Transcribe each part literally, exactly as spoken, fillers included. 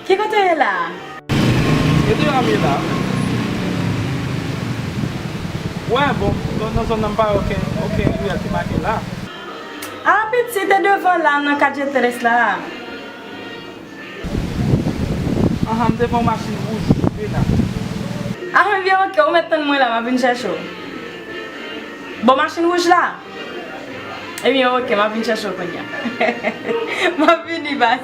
Ki kote w ye la a? E deyò a m ye la. Wè, bon, nan, nan zòn nan m pa wè okenn, okenn riyèl ki make la. A, pitit, e devan la, nan kat G T S la. Anhan, m te pran yon machin wouj, wi la. A, ebyen, oke, ou mèt tann mwen la, m ap vin chèche w. Bon, machin wouj la? Ebyen, oke, m ap vin chèche w kounye a. M ap vini, baz.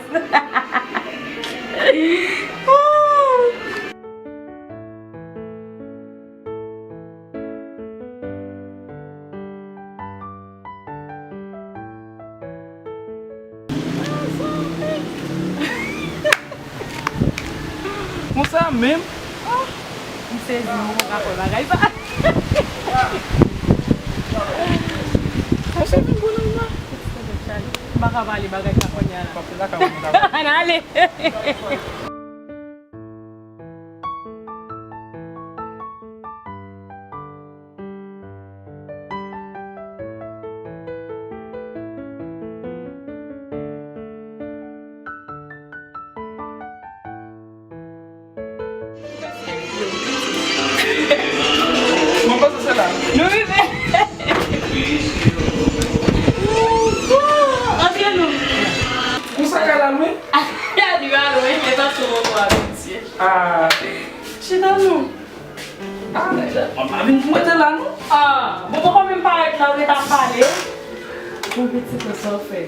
Konsa menm? Oh, m sezi, m pa ka kwè bagay sa. Sa se vin bonòm la. M pa ka pale bagay sa kounye a la. Ann ale. Mwen panse se la. Nou rive. Antre nou. Ou sa ka la lwen? Li pa lwen, men pa twò, twò abitye. Ah. Chita nou. Ah, nèg la, mwen pa vin pou mete la, non. Ah, bon, poko menm parèt la, ou ret ap pale. Bon, pitit, sa w fè?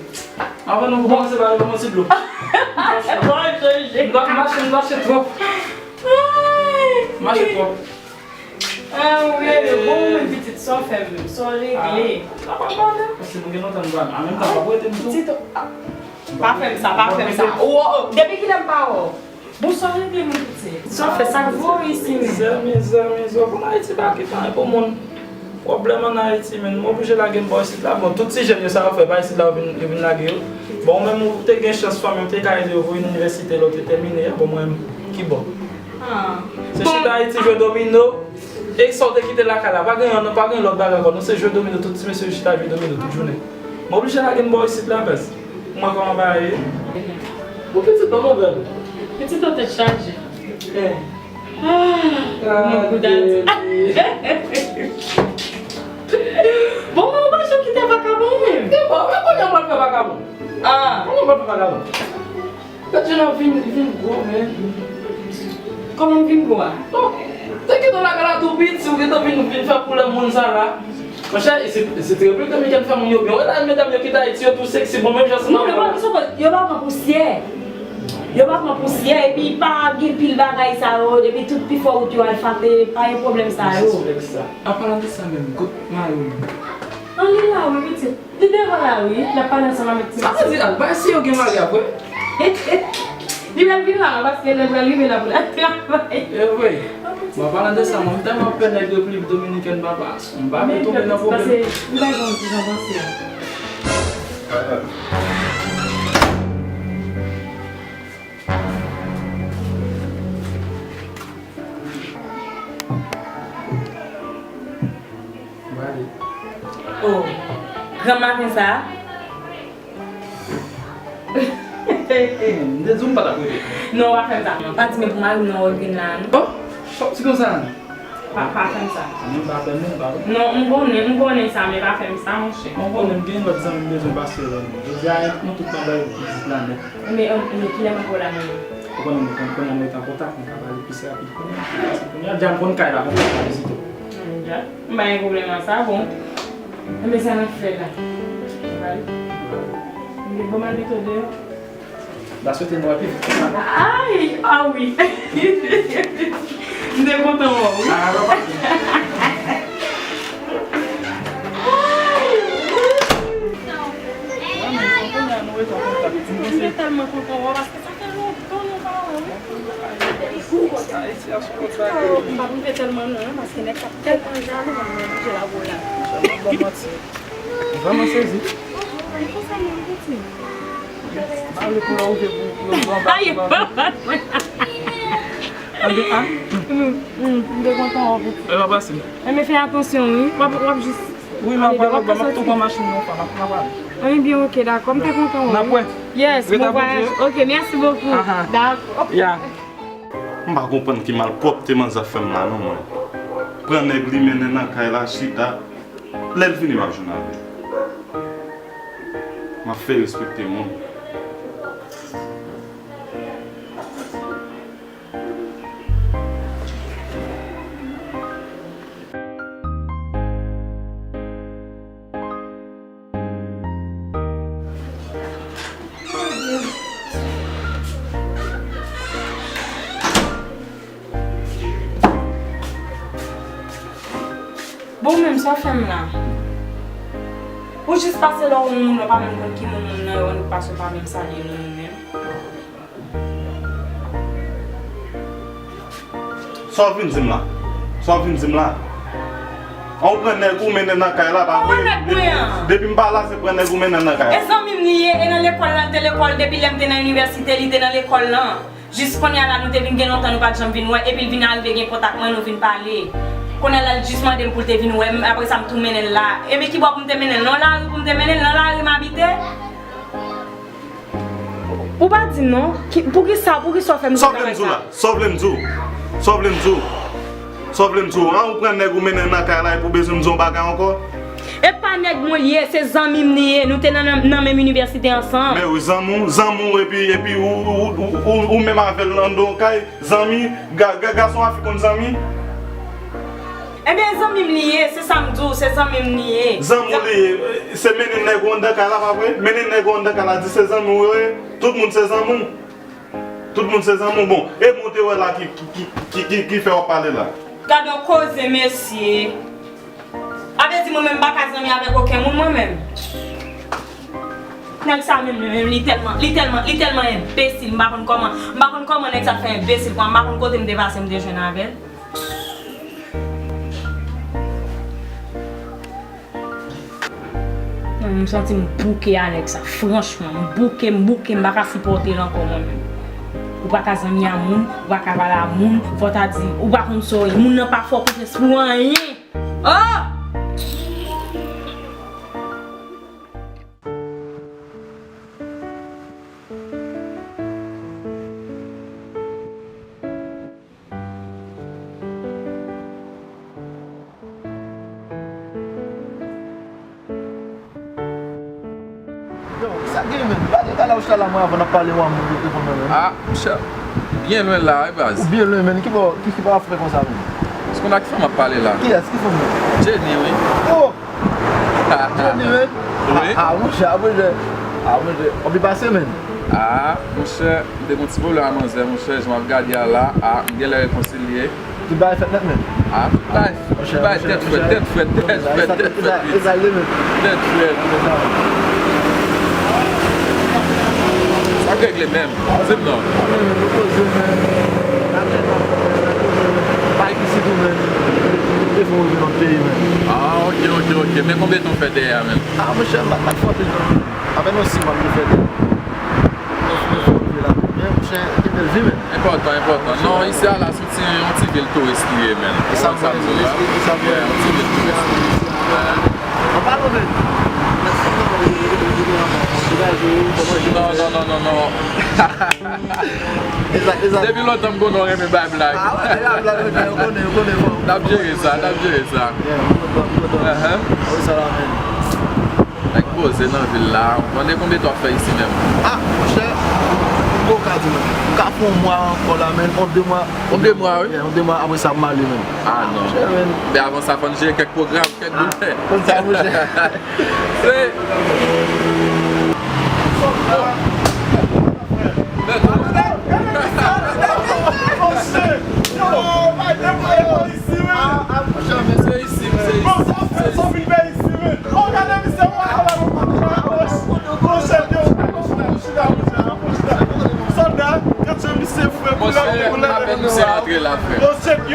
Avan nou kòmanse pale, kòmanse dlo. Bon, chanje. M pa mache, m mache twòp. Ay. Mache twòp. Ah, wi, bon, men pitit, sa w fè menm, sa w regle? Ah, sa pa pale. Paske nou gen lontan nou pa, an menm tan, pa pou ete m tou. Pitit, ah, pa fè m sa, pa fè m sa. Oh, oh, oh, depi kilè m pa wè w? Bon, sa w regle, mon pitit? Sa w fè, sa k voye isi, men? Mizè, mizè, mizè. Ou konn Ayiti pa ki pa pou moun. Pwoblèm ann Ayiti, men. M oblije lage m bò isit la. Bon, tout ti jèn yo, sa yo fè, pa isit la, yo vin, yo vin lage yo. Bon, ou menm, ou te gen chans, fanmi w te ka ede yo voye nan inivèsite lè w te tèmine a. Bon, mwen menm, ki bò? Ah. Se chita Ayiti, jwe domino. E sa w te kite lakay la, pa gen, pa gen lòt bagay ankò, non, se jwe domino, tout ti mesye yo chita jwe domino tout jounen. M oblije lage m bò isit la, baz. Mwen kòman bagay ye? Bon, pitit, ban m nouvèl. Pitit, ou tèt chaje. Eh. Ah, mwen kou dadi. Bon, men ou pa janm kite vakabon, ou menm? Bon, men kounye a m pral fè vakabon. Ah. Kounye a m pral fè vakabon. Gad jan l ap vin, vin gwo, men. Kòman m vin gwo a? Bon, te gentan lakay la tou piti, ou gentan vin, vin fè koulè moun sa la. Monchè, isit, isit Repiblik Dominikèn fè moun yo byen. Wè la, medam yo kite Ayiti, yo tou seksi, bon, menm jan se... Non, yo pa, yo pa pran pousyè. Yo pa pran pousyè, epi pa gen pil bagay sa yo, epi tout pifò wout yo asfalte, pa gen pwoblèm sa yo. An palan de sa menm, kot Mayo menm? An li la, wi, pitit. Li devan la, wi. L ap pale ansanm avèk ti mesye. Sa vle di, al bay si yo gen mari apre. Li pral vin la, paske lè l pral rive la pou l al travay. E vre. Bon, an palan de sa, mwen, m tèlman pè nèg Repiblik Dominikèn, papa. M pa vle tonbe nan pwoblèm. Paske m pa konn kijan panse a. Oh, granmaten sa a? M te di w m pa t ap rete. Non, w pa fè m sa. Pa di men pou mari w non, w vin la, non. Oh, si konsa. Pa, pa fè m sa. Non, m pa fè, non, m pa fè. Non, m konnen, m konnen sa, men pa fè m sa, monchè. Mwen konnen m gen lòt zanmi m bezwen pase wè nou. Jodi a, nou tout nan bay pitit la nèt. Men, men kilè m ap wè w la menm? Ou konnen mwen konn kounye a mwen ret an kontak, mwen ka pale plis rapid kounye a, pase kounye a. Dja m konn kay la, mwen ka vizite w. Hmm, dja. M pa gen pwoblèm ak sa, bon. Enben, sa n ap fè la? Bye. Bon, m al mete w deyò. M ta swete nou wè pi vit ke sa. Ay, ah wi. M te kontan wè w, wi. Ah, non, pa vre. M te tèlman kontan wè w, paske sa fè lontan nou pa wè, wi. Ayiti a se yon lòt bagay. M pa prive tèlman non, paske nèg sa tèlman jalou, mwen oblije lage w la. Bon manti. M vrèman sezi. Ay, konsa menm, pitit. Anben, a? M te kontan wè w, pitit. E pa pase. Enben, fè atansyon, wi. W ap, w ap jis... Wi, m ap pale, m ap tou pran machin nan, w ap pale. Ebyen, ok, dakò. M te kontan wè w. N ap wè. Yes, bon vwayaj. Ok, mèsi bokou. Dakò. Ya. M pa konprann ki malpwòpte manzè fè m la non, mwen. Pran nèg li mennen nan kay la, chita. Lè l fini, m ap jwenn avè l. M ap fè respekte moun. Bon, menm sa w fè m la. Ou jis pase la, ou moun, ou pa menm konn ki moun moun nan, ou pase, ou pa menm salye nou menm. Sa w vin di m la? Sa w vin di m la? An, ou pran nèg ou mennen nan kay la, pa vre? Depi m pa la, se pran nèg ou mennen nan kay la. E zanmi m li ye, e nan lekòl la, l te lekòl, depi lè m te nan inivèsite, li te nan lekòl lan. Jis kounye a la, nou te vin gen lontan, nou pa t janm vin wè, epi l vin arive gen kontak mwen, nou vin pale. Kounye a la, l jis mande m pou l te vin wè m, apre sa, m tou mennen l la. Ebyen, ki bò pou m te mennen l? Nan lari pou m te mennen l? Nan lari m abite? Ou pa di m non. Ki, poukisa, poukisa w fè m tout bagay sa? Sa w vle m di w la? Sa w vle m di w? Sa w vle m di w? An, ou pran nèg ou mennen nan kay la epi w bezwen m di w yon bagay ankò? E pa nèg mwen li ye, se zanmi m li ye. Nou te nan, nan, nan menm inivèsite ansanm. Men wi, zanmi w, zanmi w epi, epi ou, ou, ou, ou, ou menm avè l nan do kay, zanmi, ga, ga, gason a fi konn zanmi? Ebyen, zanmi m li ye, se sa m di w, se zanmi m li ye. Zanmi w li ye, se mennen nèg ou anndan kay la, pa vre? Mennen nèg ou anndan kay la, di se zanmi w yo ye. Tout moun se zanmi w. Tout moun se zanmi w. Bon, e moun te wè la ki, ki, ki, ki, ki, ki fè w ap pale la? Gad yon koze, mesye. A vle di mwen menm m pa ka zanmi avèk okenn moun mwen menm. Nèg sa menm, li menm, li tèlman, li tèlman, li tèlman enbesil, m pa konn kòman, m pa konn kòman nèg sa fè enbesil, m pa konn kote m te pase m te jwenn avè l. Non, m santi m bouke a nèg sa. Franchman, m bouke, m bouke, m pa ka sipòte l ankò mwen menm. Ou pa ka zanmi a moun, ou pa ka pale a moun, fò ta di, ou pa konn sa w ye. Moun nan pa fè w konfyans pou anyen. Oh! Yo, sa gen, men? Pale, pale a ou chita la, mwen, avan n ap pale, w a moun yo te konn mwen, men. Ah, monchè, byen lwen la, wi, baz. Ou byen lwen, men. Ki bò, ki, ki bò w ap fè konsa, men? Ou konn ak ki fanm m ap pale la? Kiyès? Ki fanm nan? Jenny, wi. Oh! Jenny, men. Wi. Ah, ah, monchè, ah, monchè. Ah, monchè. W ap byen pase, men. Ah, monchè, m te gen yon ti pwoblèm a manzè, monchè, jan w ap gade a la, ah, m genlè rekonsilye. Tout bagay fèt nèt, men. Ah, tout bagay, tout bagay tèt frèt, tèt frèt, tèt frèt, tèt frèt. Tèt frèt. Sa k regle menm? Di m non. Pa isit ou, men. Te fè w rive nan peyi, men. Ah, ok, ok, ok. Men konbyen tan w fè dèyè a, men? Ah, monchè, m pa, pa fè anpil tan. Apèn yon sis mwa m te fè dèyè. Mwen fè rive la. Men, monchè, gen bèl vi, men. Enpòtan, enpòtan. Non, isi a la, se yon ti, yon ti vil touris li ye, men. E sa m konnen, e sa m konnen. Yeah, yon ti vil touris li ye. An palan, men. Non, non, non, non, non. Depi lontan m konnen w renmen bay blag. Ah, wè, bay blag, yo konnen, yo konnen, bon. N ap jere sa, n ap jere sa. Yeah, m kontan, m kontan. Uh-huh. Ah wi, sa la, men. Nèg poze nan vil la. Mande konbyen tan w ap fè isi menm? Ah, monchè, m poko ka di, men. M ka fè yon mwa ankò la, men. Yon de mwa. Yon de mwa, wi? Yeah, yon de mwa, apre sa, m ale, men. Ah, non. Monchè, men. Men avan sa, fò n jere kèk pwogram, kèk boul fè. Konn sa, monchè. Se. Se isi, se isi, se isi. Monchè, apèn misye rantre la, frè. Sa w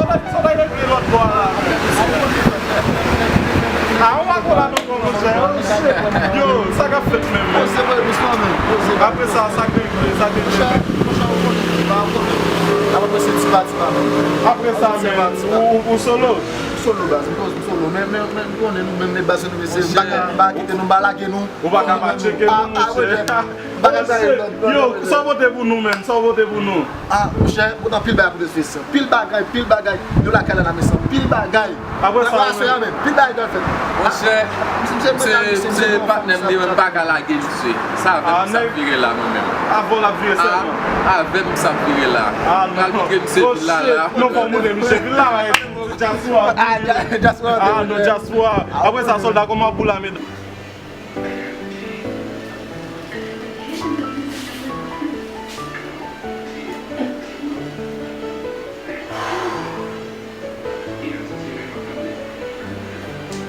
ta, sa w ta regle lòt bò a? Ah, ou pa konn la non, monchè. Yo, sa k ap fèt menm, men? Apre sa, sa k regle, sa k regle? Apre sa, men, ou, ou, ou solo? Solo, baz, m solo, men, men, men, m konnen nou menm, men baz, nou mesye, m pa ka, m pa kite nou, m pa lage nou. Ou pa ka pa tcheke nou, monchè. Yo, sa w pote pou nou, menm? Sa w pote pou nou? Ah, monchè, pote anpil bagay pou Desfes. Pil bagay, pil bagay. Nou lakay la, la, mesye, pil bagay. Apre sa, menm, pil bagay k ap fèt. Monchè, se, se patnè m li menm, m pa ka lage misye. Se avè m sa ap vire la, mwen menm. Avè w l ap vire sèlman. Avè m sa ap vire la. Pral montre misye vil la, la. Non, fò w montre misye vil la, la. Dyaspora. Ah, dyaspora. Ah, non, dyaspora. Apre sa, sòlda, kòman pou lame? M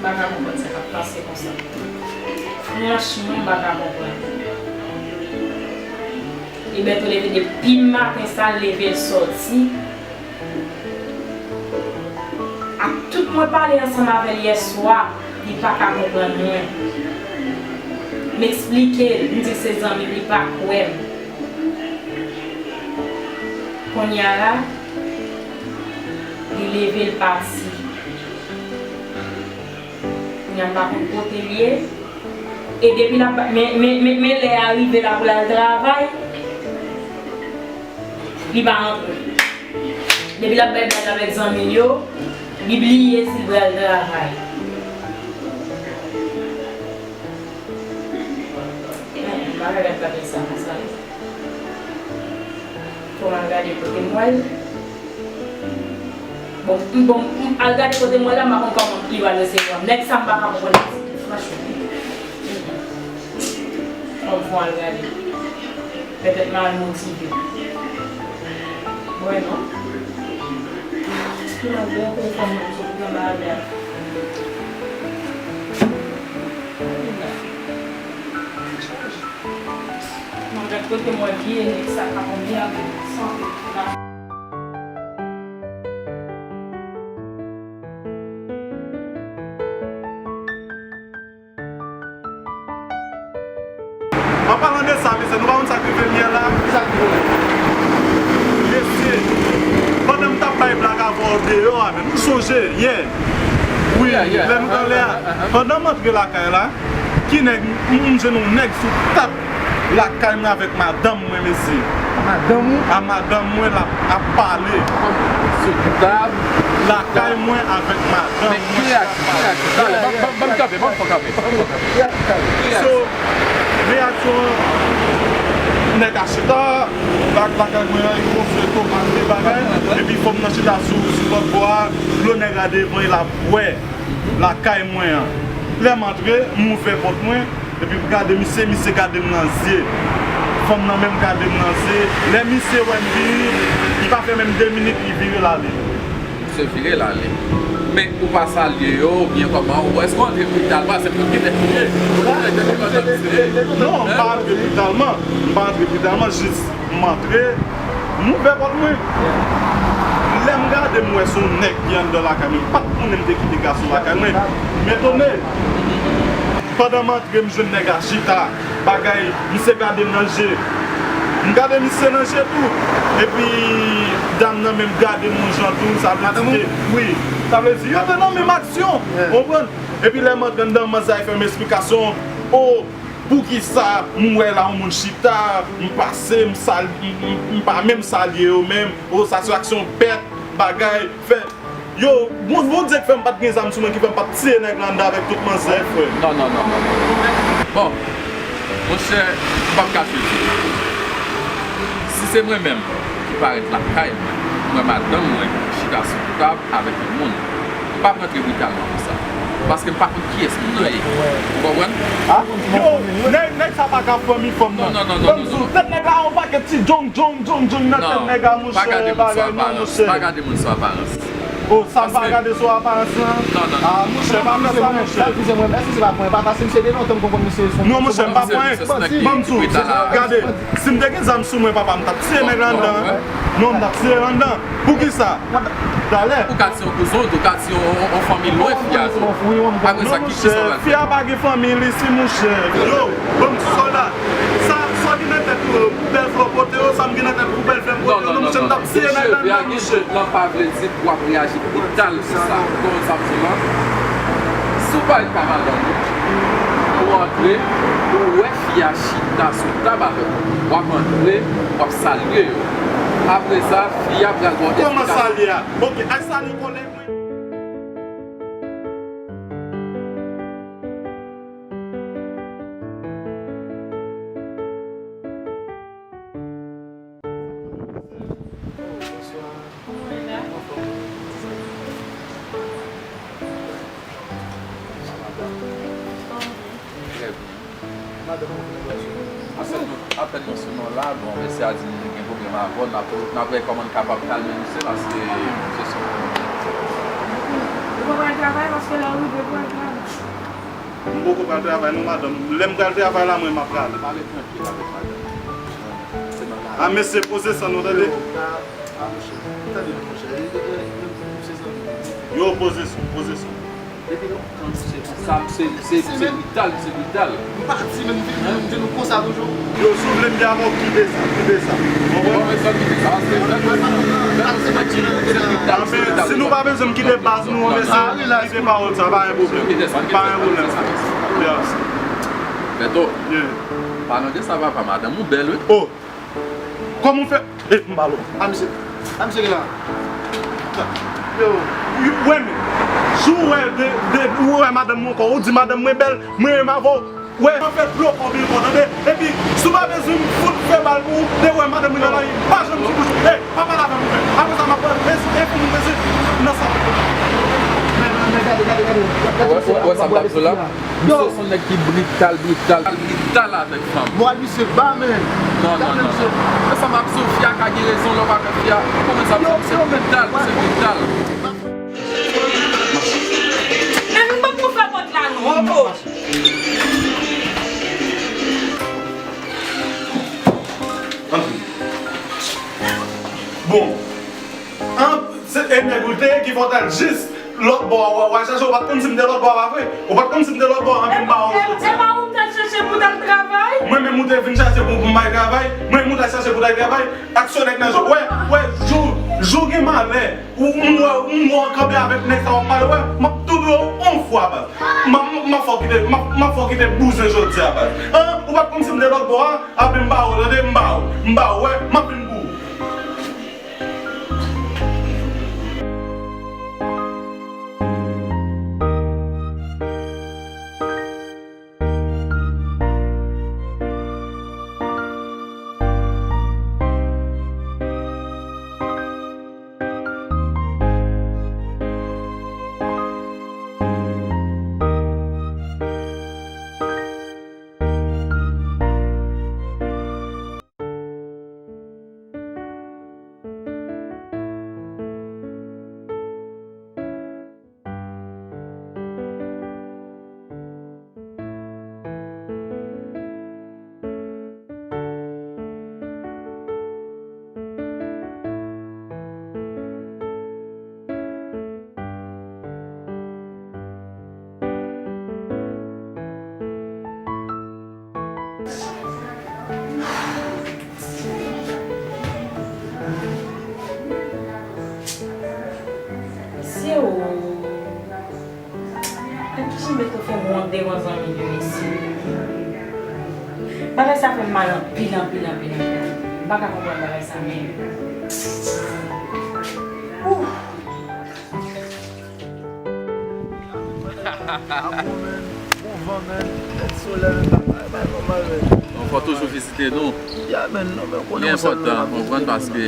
pa ka konprann sa k ap pase konsa. Franchman, m pa ka konprann. Liberto leve depi maten sa, l leve l sòti. Ak tout mwen pale ansanm avè l yè swa, li pa ka konprann mwen. M eksplike l, m di l se zanmi m, li pa kwè m. Kounye a la, li leve l pati. Kounye a m pa konn kote l ye. E depi l ap, men, men, men, men lè a rive la pou l al travay, li pa rantre. Depi l ap bay blag avèk zanmi l yo, li bliye si l pral travay. Hmm, bagay la t ap fè sa konsa. Fò m al gade kote m wè l. Bon, m, bon, m al gade kote m wè l la, m pa konn kòman li pral resevwa m. Nèg sa m pa ka konprann li, franchman. Bon, fò m al gade. Petèt m al motive. Mwen non. Ki malgre pou fanm nan sot nan lari a. Mwen gad kote mwen vye nèg sa ka konbyen avèk san la. An palan de sa, mesye, nou pa konn sa k rive m yè la? Ki sa k rive w? Mesye, pandan m t ap bay blag avè w deyò a, menm, ou sonje, yè? Wi, lè nou t anlè a. Pandan m antre lakay la, ki nèg, m, m jwenn yon nèg sou tab lakay mwen avèk madanm mwen, mesye. Madanm ou? A madanm mwen, l ap, ap pale. Sou tab? Lakay mwen avèk madanm mwen. Men ki reyaksyon, ki reyaksyon? Talè, ban, ban, ban m kanpe, ban m fè kanpe, ban m fè kanpe. So, reyaksyon, nèg a chita, bak lakay mwen an, li gonfle tomat, de bagay, epi fanm nan chita sou, sou lòt bò a, dlo nèg la devan, l ap bwè lakay mwen an. Lè m antre, m ouvè pòt mwen, epi m gade misye, misye gade m nan zye. Fanm nan menm gade m nan zye. Lè misye wè m vini, li pa fè menm de minit, li vire l ale. Misye vire l ale. Men ou pa salye yo, oubyen kòman? Ou, èske w antre britalman? Se pou ki nèg li ye? Ou nèg ki konn antre. Non, m pa antre britalman. M pa antre britalman, jis m antre, m ouvè pòt mwen. Lè m gade, m wè se yon nèg ki anndan lakay mwen. M pa t konnen m te kite gason lakay mwen. M etone. Pandan m antre, m jwenn nèg la chita. Bagay, misye gade m nan je. M gade misye nan je tou. Epi, dam nan menm gade m yon jan tou. Sa vle di ke, wi. Sa vle di, yo te nan menm aksyon. Ou konprann? Epi lè m antre anndan, manzè a fè m esplikasyon. O, poukisa m wè la yon moun chita, m pase, m sal-, m, m, m pa menm salye yo menm. O, sa se aksyon bèt, bagay, fè. Yo, bon, Bondye k fè m pa t gen zam sou mwen, ki fè m pa t tiye nèg la anndan avèk tout manzè, frè. Non, non, non, non, non. Bon, monchè, m p ap kache l. Si se mwen menm ki parèt lakay mwen, m wè madanm mwen chita sou tab avèk yon moun, m p ap rantre britalman konsa. Paske m pa konn kiyès moun nan ye. Ou konprann? Yo, nèg, nèg sa pa ka fanmi fanm nan. Non, non, non, non, non, non. Tèt nèg la yon pakèt ti djong, djong, djong, djong nan tèt nèg la, monchè, bagay non, monchè. Pa gade moun sou aparans. O, sa m pa gade sou aparans lan? Non, non, non. Ah, monchè, pa fè sa, monchè. Èske se pa pwen? Papa, si misye de lontan m konprann misye sou. Non, monchè, m pa pwen. Ban m di w, gade, si m te gen zam sou mwen, papa, m t ap tiye nèg la anndan. Non, m t ap tiye l anndan. Poukisa? Talè. Ou ka di yon kouzin, ou ka di yon, yon, yon fanmi lwen fi a tou. Apre sa, ki, ki sa w pral fè? Fi a pa gen fanmi li si, monchè. Yo, ban m di sòlda. Sa, sa w gen nan tèt ou, poubèl flò pote yo, sa m gen nan tèt poubèl flèm pote yo. Non, non, monchè, m t ap tiye nèg la anndan. Misye, nan pa vle di pou w ap reyaji brital konsa. Ou konprann sa m di w la? Si w pa ret pa madanm ou, ou antre, ou wè fi a chita sou tab avèk ou. W ap antre, w ap salye yo. Apre sa, fi a pral ba w eksplikasyon. Kòman salye a? Oke, al salye kòlèg mwen. Bonsoir. Anfòm? Trè byen. Madanm mwen vin wè sou nou. Apèn nou, apèn nou sou nou la, bon, mesye a di nou gen pwoblèm avè w, n ap, n ap wè kòman n kapab kalme misye, paske misye sou. Ou pa pral travay, paske lè w rive, pral travay. M poko pral travay non, madanm. Lè m pral travay la, mwen, m ap prale. Pale trankil avèk madanm. Se nan la. A, mesye, poze san nou, tande. Yo, a, a, monchè. Tande non, monchè. E, e, e, e, se zanmi. Yo, poze san, poze san. Depi lontan, misye konsa. Sa, se, se, se brital, se brital. M pa di, men m vin, m di nou konsa toujou. Yo, si w vle m te avè w, kite sa, kite sa. Ou konprann? Bon, men sa, kite sa, paske lè nou, lè nou se match, se brital, se brital. Si nou pa bezwen m kite baz nou, mesye, kite pawòl sa, pa gen pwoblèm. Pa gen pwoblèm. Yes. Beto, palan de sa, papa, madanm ou bèl, wi. Oh! Kòman w fè? E, m ba l. A, misye. A, misye gen la. Yo. Ou wè, men, si w wè de, de, ou wè madanm mwen ankò, ou di madanm mwen bèl, mwen menm avè w. Wè, an fè dlo kò bilkò, tande? Epi, si w pa bezwen m fout fè bal pou ou, de wè madanm mwen nan lari, pa janm di bouch. E, pa pale avè m, frè. Apre sa, m ap pran, e, e, pou mwen, mesye, nan sa. Men, men, men, gade, gade, gade. Wè, wè, wè sa m t ap di w la? Misye se yon nèg ki brital, brital, brital avèk fanm. Bwal misye ba, men. Non, non, non, non. E sa m ap di w, fi a ka gen rezon lè w pa fè fi a. Ou konprann sa m di w, se brital, se brital. Men vin ban m pou fè pòt la non, oh, oh. Antre. Bon. An, se, e nèg ou te ye ki fè w t al jis lòt bò a, w al chache, ou pa t konn si m te lòt bò a, pa vre? Ou pa t konn si m te lòt bò a, anben m ba w jodi a. E pa ou m t al chache pou w t al travay? Mwen menm ou te vin chache pou, pou m al travay? Mwen menm ou t al chache pou w t al travay? Ak sou nèg nan je w. Wè, wè, jou, jou gen malè. Ou, m wè, m wè w kanpe avèk nèg sa w ap pale, wè, m ap touye w yon fwa, baz. M ap, m ap fè w kite, m ap, m ap fè w kite bouzen jodi a, baz. An, ou pa t konn si m te lòt bò a, anben m ba w, tande, m ba w, m ba w, wè, m ap vin pou ou. Mesye o! Nan ki jan Beto fè wonde yon zanmi li, mesye? Bagay sa fè m mal anpil, anpil, anpil, anpil. M pa ka konprann bagay sa menm. Ouh! Bon van, man. Tèt solèy, man. Bagay pa nòmal, man. Bon, fò toujou vizite nou. Ya, man, non, men ou konnen yon sèl nou ap vizite, man. Li enpòtan, konprann, paske,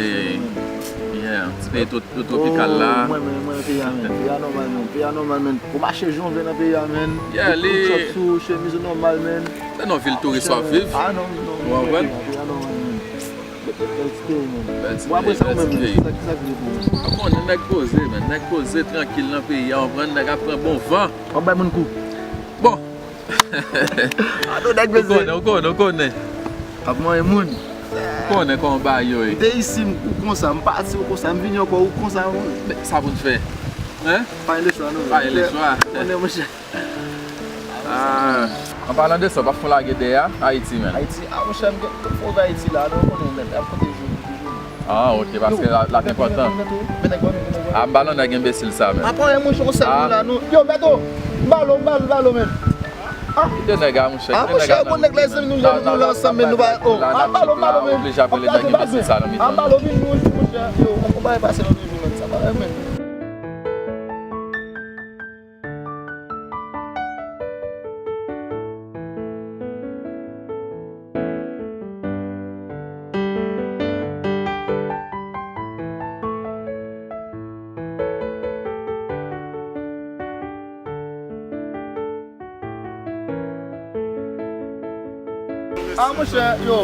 yeah, ti peyi twopikal la. Oh, mwen, mwen, mwen, peyi a, man. Peyi a nòmal, man. Peyi a nòmal, man. Ou mache jan w vle nan peyi a, man. Yeah, li. Tout chòp sou chemiz ou nòmal, man. Se nan vil touris w ap viv. Ah, non, non, non, non, peyi a nòmal, man. Bèl ti peyi, man. Bèl ti peyi, bèl ti peyi. Bon, apre sa, ou menm, sa, sa k vle pou ou? Ou konnen nèg poze, man. Nèg poze, trankil nan peyi a, ou konprann, nèg ap pran bon van. W ap bay moun kou. Bon. Ato nèg poze. Ou konnen, ou konnen, ou konnen. Ap manyen moun. Ou konnen kòman bagay yo ye. M te isi, m, ou konsa, m pati, ou konsa, m vini ankò, ou konsa, ou. Men, sa pou n fè? Hein? Pa gen lechwa, non. Pa gen lechwa. Ou konnen, monchè. Ah, an palan de sa, w pa fon lage dèyè Ayiti, man. Ayiti, ah, monchè, m gen tout fò Ayiti la, non, konnen, men, ap konte jou, jou, jou. Ah, ok, paske l ap enpòtan. Men nèg ban m, men nèg ban m. Ah, m pa nan nèg enbesil sa menm. Apa yon mouche yon sèl moun la, nou. Yo, Bèto, m ba l, m ba l, m ba l, men. Ah, kite nèg la, mouche. Ah, mouche, bon nèg la, zanmi nou, nou la ansanm, men nou pa, oh, ah, m ba l, m ba l, men. Oblije ap rele nèg enbesil sa nan mitan. Ah, m ba l, vin, nou, mouche, yo, on bagay pase nan vi nou, men, sa pa, men. Ah, monchè, yo.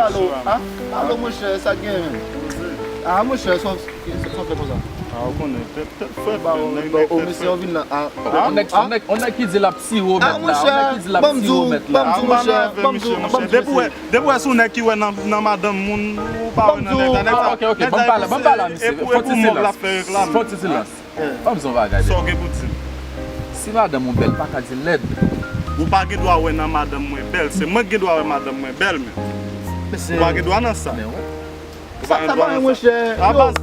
Alo, ah, alo, monchè, sa k gen, menm? Ah, monchè, sa w fè konsa? Ah, ou konnen, tèt, tèt frèt, ba, men, nèg, nèg, o, tèt mesye, frèt. Yo vin la, ah. On nèg, on nèg, on nèg ki di l ap siwo mèt la, on nèg ki di l ap siwo mèt la. Ban m di w, ban m di w, monchè, ban m di w, ban m di w, mesye. Depi w wè, depi w wè se yon nèg ki wè nan, nan madanm moun, ou pa wè nan nèg la, nèg sa, ah, ok, ok, ban m pale, ban m pale a misye. Fon ti silans. Fon ti silans. Ban m di w yon bagay. Sa w gen pou di m? Si madanm ou bèl, pa ka di l lèd. Ou pa gen dwa wè nan madanm mwen bèl, se mwen ki gen dwa wè madanm mwen bèl, men. Ou pa gen dwa nan sa. Ou pa gen dwa nan sa. Sa pa yon monchè.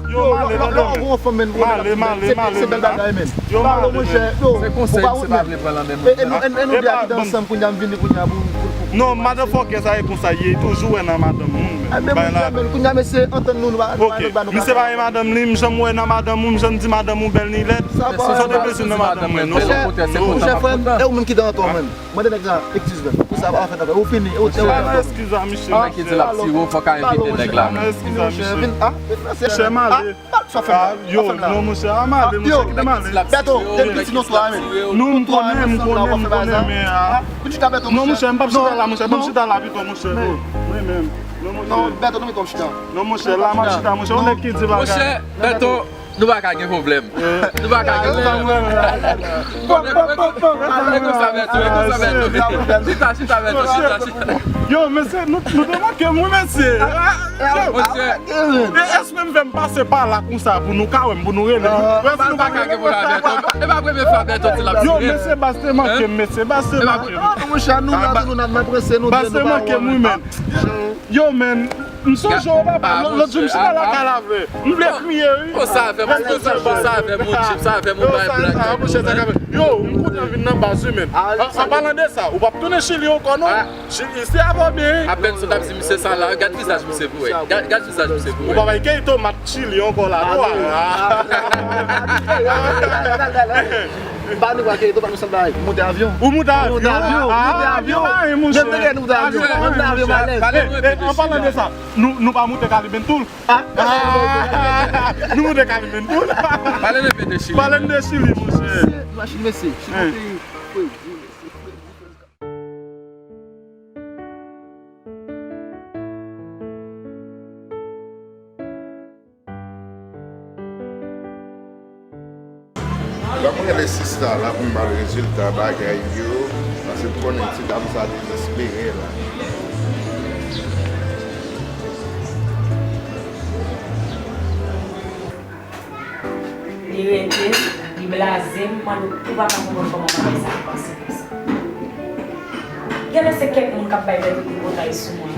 Yo, yo, lè w gon fanm, men, male, male, male, se bèl bagay, men. Yo, male, monchè. Se konsèy, se pa vle pran nan men moun. E nou byen kite ansanm kounye a, m vini kounye a pou, pou, pou. Non, madanm fòkè sa e konsa ye, toujou wè nan madanm moun, men. Bay la. Kounye a, mesye, antann nou, nou pa, nou pa, nou pa, nou pa. Misye pa gen madanm li, m janm wè nan madanm ou, m janm di madanm ou bèl ni lèd. Sa pa. Sa te bezwen nan madanm mwen, non. Monchè, frè m, e ou menm ki dan antò, menm. Mande nèg la, eskiz, menm. Pou sa pa fèt ankò. Ou fini, ou te wè. Eskiz a misye. Nèg ki di l ap siwo, fò ka envite nèg la, menm. Eskiz a misye. Monchè, m ale. Yo, non, monchè, a m ale, monchè, kite m ale. Bèto, depi ti nou twa, menm. Non, m konnen, m konnen, m konnen, men, a. Non, monchè, m p ap chita la, monchè, ban m chita la pito, monchè. Mwen menm. Non, monchè. Non, Bèto, non, mete w chita. Non, monchè, la m ap chita, monchè, yon nèg ki di bagay. Monchè, Bèto, nou pa ka gen pwoblèm. Nou pa ka gen pwoblèm. Bon, bon, bon, bon. E konsa, Bèto, e konsa, Bèto. Chita, chita, Bèto, chita, chita. Yo, mesye, nou, nou te manke m, wi, mesye. Yo, monchè. E èske m fè m pase pa la konsa pou nou ka wè m, pou nou rele m? Wè si nou pa ka gen pwoblèm, Bèto. E pa premye fwa Bèto di l ap siwo. Yo, mesye, baz te manke m, mesye, baz te manke m. Non, monchè, nou la, nou, nou, n ap prese, nou. Baz te manke m, wi, men. Yo, men, m sonje w, papa, lòt jou m chita lakay la vre. M vle kriye, wi. Konsa avè m, konsa avè m, yon chip, sa avè m, yon bay blak. Yo, m kontan vin nan baz, wi, men. An palan de sa, ou p ap tounen Chili ankò, non? Chili, se avè w byen, wi. Apèn sot ap di misye sa la, gad vizaj misye pou wè. Gad, gad vizaj misye pou wè. Ou pa bay kèy tomat Chili ankò la, non? Ba nou pa ke to pa nou sanble. Moute avyon. Ou moute avyon? Moute avyon. Ah, moute avyon. Mwen te gen moute avyon. Moute avyon, malèz. An palan de sa, nou, nou pa moute Kalimentoul? Ah. Nou moute Kalimentoul? Pale n de Chili. Pale n de Chili, monchè. Machin, mesye. Chili, peyi. Ban m rele sista la pou m ba l rezilta bagay yo, paske m konnen ti dam sa dezespere la. Li rete, li blaze m, m mande w, ou pa ka konprann kòman bagay sa ap pase konsa. Genlè se kèk moun k ap bay tèt yo tripotay sou mwen.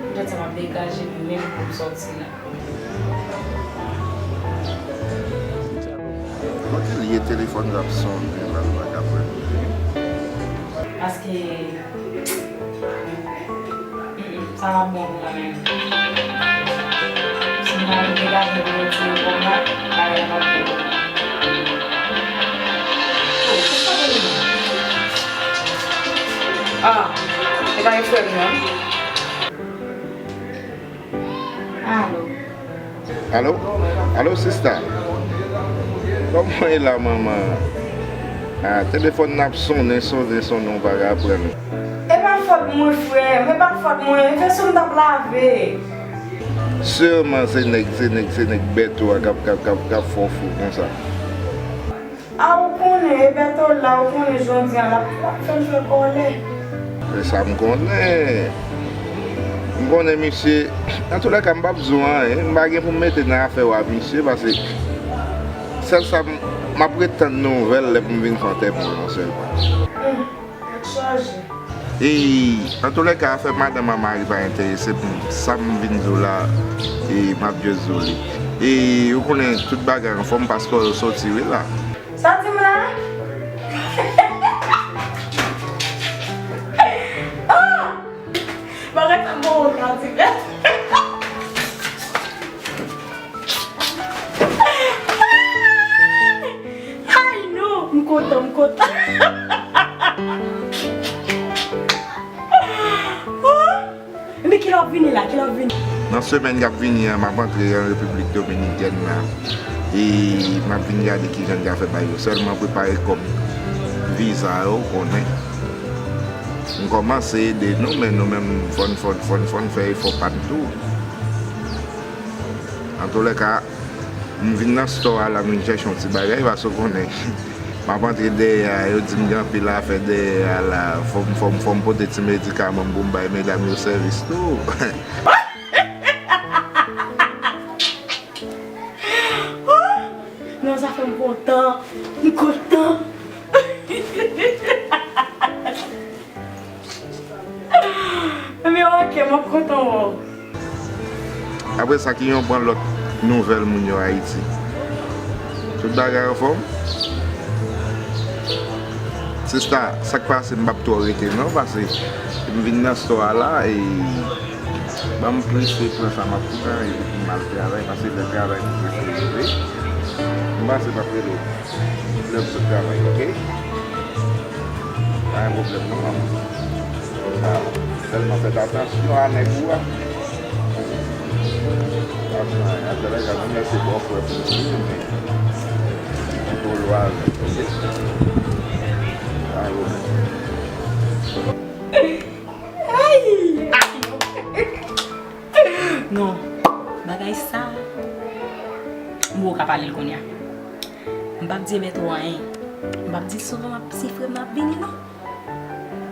M santi m ap degaje m menm pou m sòti la. Kote l ye, telefòn l ap sonnen la, l pa ka pran l. Paske, mm, mm, sa pa bon pou mwen menm. Si m pa vin degaje m pou retire kò m la, bagay la p ap byen pou mwen. Oh, kisa pou mwen? Ah, e pa gen frè m nan? Alo. Alo? Alo, sista? Kòman w ye la, manman? Ah, telefòn nan ap sonnen, sonnen, sonnen, w pa ka pran l. E pa fòt mwen, frè m, e pa fòt mwen, e veso m t ap lave. Sèman se nèg, se nèg, se nèg Bèto a k ap, k ap, k ap, k ap fè w fou konsa. A, ou konnen, e Bèto la, ou konnen jodi a, l ap, l ap fè m jwe kòlè. Se sa m konnen. M konnen misye. Antoulèka, m p ap di w anyen. M pa gen pou m mete nan afè w ak misye, paske sèl sa m, m ap ret tann nouvèl lè pou m vin fè anterman an sèlman. Tèt chaje. E, antoulèka, afè madanm an mari pa enterese m. Sa m vin di w la, e, m ap just di w li. E, ou konnen, tout bagay anfòm, paspò yo soti, wi, la. Sa w di m la? Ah! Bagay sa bon, w ka di. Ay, non, m kontan, m kontan. Men kilè w ap vini la, kilè w ap vini? Nan semèn k ap vini an, m ap antre an Repiblik Dominikèn la. E m ap vin gade kijan m ka fè bagay yo. Sèlman prepare kòb viza yo, w konnen. M kòmanse ede nou, men nou menm, fò n, fò n, fò n, fò n fè efò pa n tou. Antoulèka, m vin nan store a la, m vin chèche yon ti bagay, paske w konnen, m ap antre dèyè a, yo di m gen anpil afè dèyè a la, fò m, fò m, fò m pote ti medikaman m pou m bay medam yo sèvis tou. Non, sa fè m kontan, m kontan. Men oke, m ap kontan wè w. Apre sa, ki yon pran lòt nouvèl moun yo Ayiti? Tout bagay anfòm? Sista, sa k pase, m p ap twò rete non, paske m vin nan store a la, e ban m prese pran sa m ap pran, epi m al travay, paske lè travay pou prese rive. M pase m ap rele w. Lè m sot travay, oke? Pa gen pwoblèm non, manman. Sa, sèlman fèt atansyon a nèg ou a. Atansyon a, a travè sa, nou mèsi bòfrè pou nou, men kontwole w avè l, oke? Pa gen pwoblèm. Ay! Non, bagay sa, m poko ka pale l kounye a. M p ap di Ebèto anyen. M p ap di Souvan m ap, si frè m ap vini, non.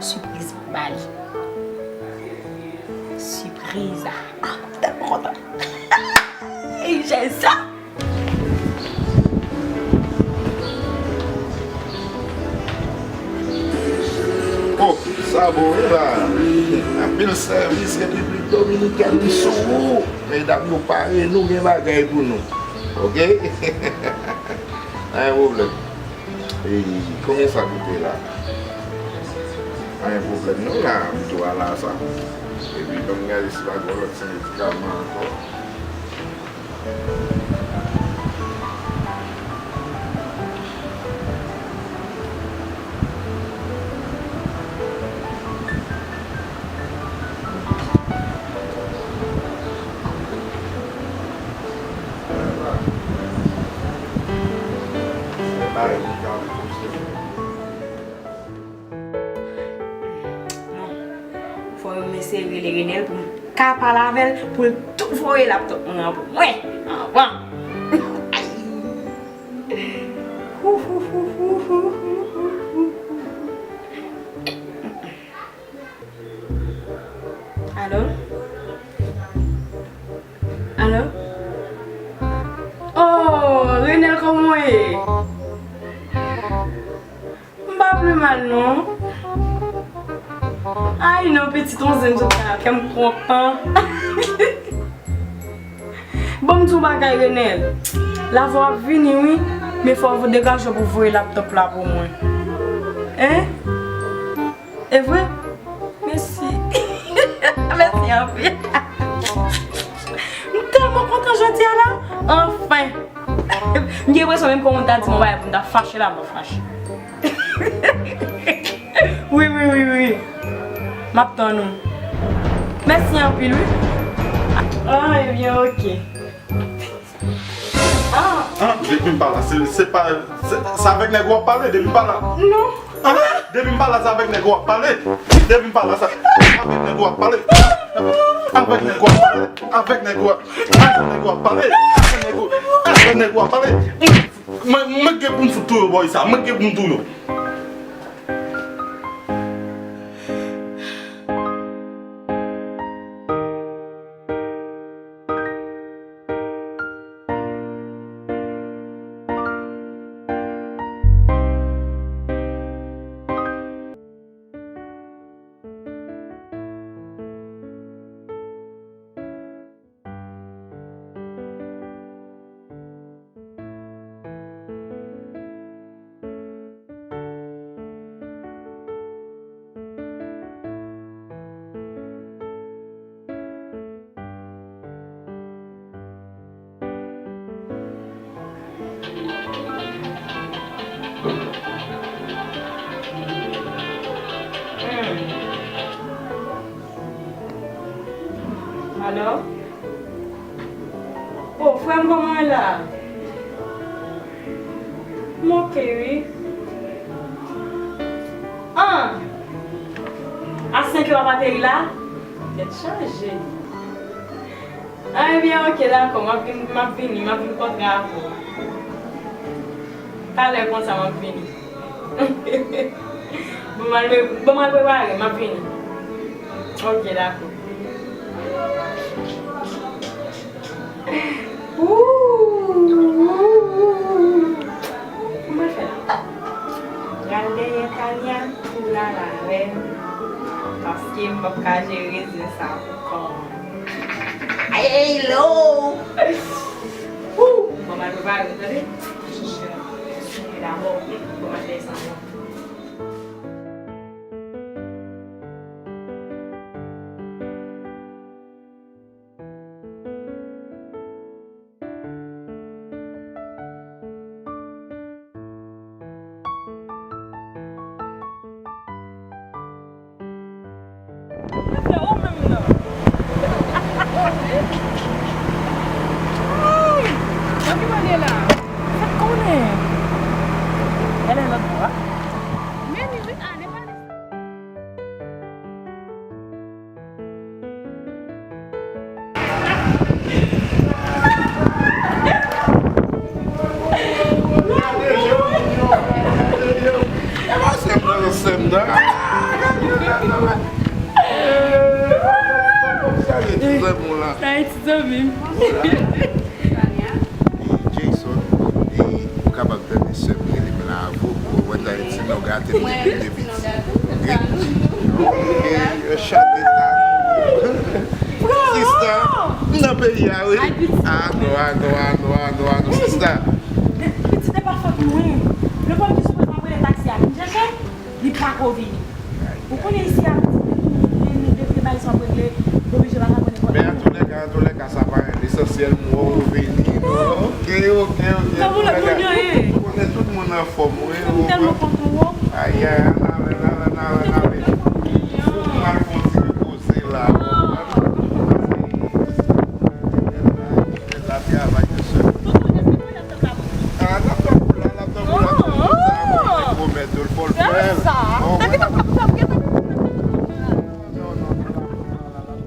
Sipriz m ap ba li. Sipriz a. Ah, m tèlman kontan. Ey, Jezi! Oh, sa bon wi la. Anpil sèvis Repiblik Dominikèn sou ou. Medam yo pare, nou gen bagay pou nou. Oke? Pa gen pwoblèm. E konbyen sa koute la? Pa gen pwoblèm non la, m tou ala sa. Epi ban m gade si pa gen lòt ti medikaman ankò. Non. Fò m eseye rele Renel pou m ka pale avè l, pou l tou voye laptòp mwen an pou mwen. Anvan. Ay. Alo? Alo? Oh, Renel, kòman w ye? M pa pi mal non. Ay non, pitit, on zen sot la, kè m kontan. Bon, m di w bagay, Renel. Lavwa ap vini, wi. Men fò w degaje w pou voye laptòp la pou mwen. Hein? E vre? Mèsi. Mèsi anpil. M tèlman kontan jodi a la. Anfen. M gen enpresyon menm kòm moun ta di m yon bagay pou m ta fache la, m ap fache. Wi, wi, wi, wi. M ap tann ou. Mèsi anpil, wi. Ah, ebyen, oke. Ah. Ah, depi m pa la, se, se pa, se, se avèk nèg ou ap pale, depi m pa la. Non. Ah, depi m pa la, se avèk nèg ou ap pale. Depi m pa la, sa, avèk nèg ou ap pale. Avèk nèg ou ap pale. Avèk nèg ou ap, avèk nèg ou ap pale. Avèk nèg ou, avèk nèg ou ap pale. Mwen, mwen gen pou m fout touye w bò sa. Mwen gen pou m touye w. Alo? O, frè m, kòman w ye la? M oke, wi. An! A senk è w ap ateri la? Tèt chaje. A, ebyen, oke, dakò, m ap vin, m ap vini, m ap vin kontre avè w. Talè konsa, m ap vini. Bon, m al pre-, bon, m al prepare, m ap vini. Oke, dakò. Ooh, ooh, ooh, ooh. Kòman l fè la? Pral dèyè Tania pou Lala, wi. Paske m p ap ka jere zen sa ankò. Ay, ay, lo! Ooh, bon, m al prepare, tande? Dabò, bon, m al dèyè sa ankò. Mwen fè ou menm nan. Ay! Nan ki mande la? Fèk konnen. Gade lòt bò a. Men li wi, a, ne pa Sa e ti zanmi m. Jason, e ou kapab tande sè m rele m la avè w, ou konprann, Ayiti, nou gate m depi m te piti. Ok, yo chante ta. Sista, m nan peyi a, wi. Ah, non, ah, non, ah, non, ah, non, ah, non, sista. Pitit e pa fòt mwen. Lè fò m di sou mwen, m ap rele taksi a vin chèche, li pako vini. Ou konnen isi a, pitit, depi, depi, depi bay sa ap regle, oblije pa ka konnen. Men antoulèka, antoulèka, sa pa lesansyèl, m wè w vini. Ok, ok, ok. Kòman w ye? Ou konnen tout moun anfòm, wi. M tèlman kontan wè w. Ayayay, n ale, n ale, n ale, n ale. Fòk m al fè yon ti repoze la. Paske la travay, mesye. Ah, laptop ou la, laptop ou la, tout moun sa, mwen te pwomèt yo l, fò l fè l. Bon, mwen la. Non, non, non, non, non, non, non.